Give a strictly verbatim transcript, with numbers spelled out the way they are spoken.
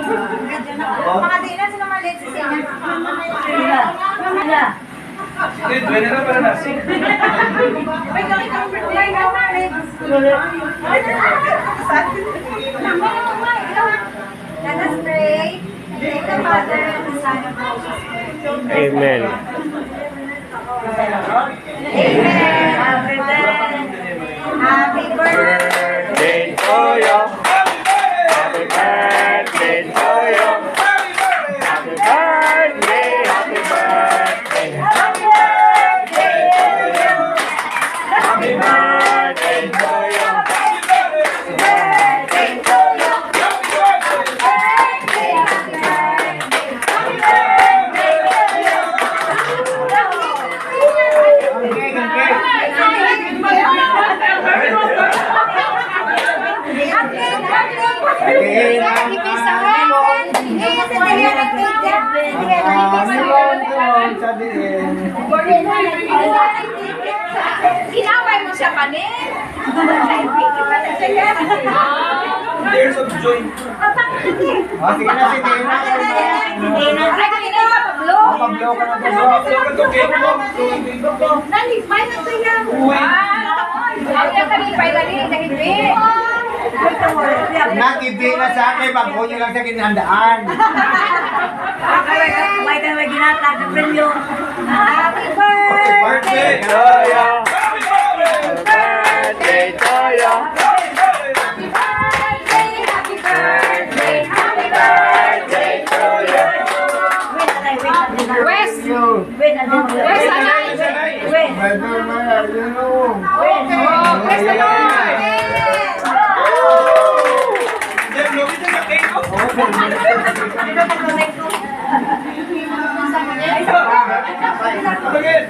Mga di na sila malit sa sila. Sila. Hindi, duwende na pala na. May gawin kang birthday na, Mare. Let us pray. In the name of the Father, and the Son, and the Holy Spirit. Amen. Amen. Happy birthday. Happy birthday to you. Happy birthday to you. Happy birthday, happy birthday. Happy birthday to you. Happy birthday to you. Happy birthday to you. Happy birthday, happy birthday. Kinamay mo siya kanin? Tears of joy. Ah, sige na, si Dina. Si Dina. Ay, kanina yung Pablo. Pablo ka na, Pablo. Pablo ka to, cake mo. Nalipay na siya. Uy. Ah, ay, ang kalipay na rin, dahil eh. Nagibi na sa akin, bago niya lang sa ginhandaan. May tayo may ginatag ng premyo. Happy birthday! Birthday to you! Happy birthday to you! Happy birthday, happy birthday, happy birthday to you. Wait, atay, wait, atay. Wes! Wait, atay. Wes, atay. Wait. Wait. Oh, Wes, atay. Hindi, look at the cake. Again.